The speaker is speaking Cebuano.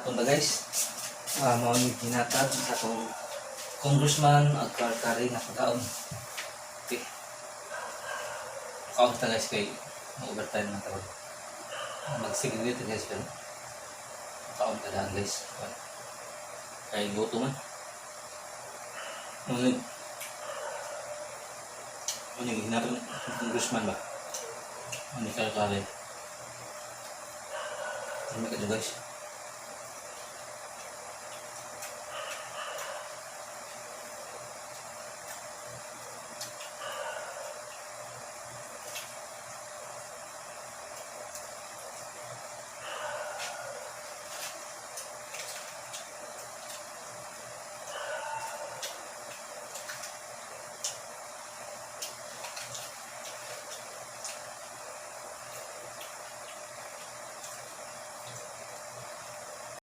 Hapon ba, guys? Mao ni hinatag sa atong congressman ag kare nga pagkaon. Okay. Kaon ta, guys, kay mag-overtime man karon. Magsige dito, guys, pero kaon ta daan, guys. Kay gutom man. Ngunit ano yung hinatag ng congressman ba? Ano kare-kare? Ano kayo, guys?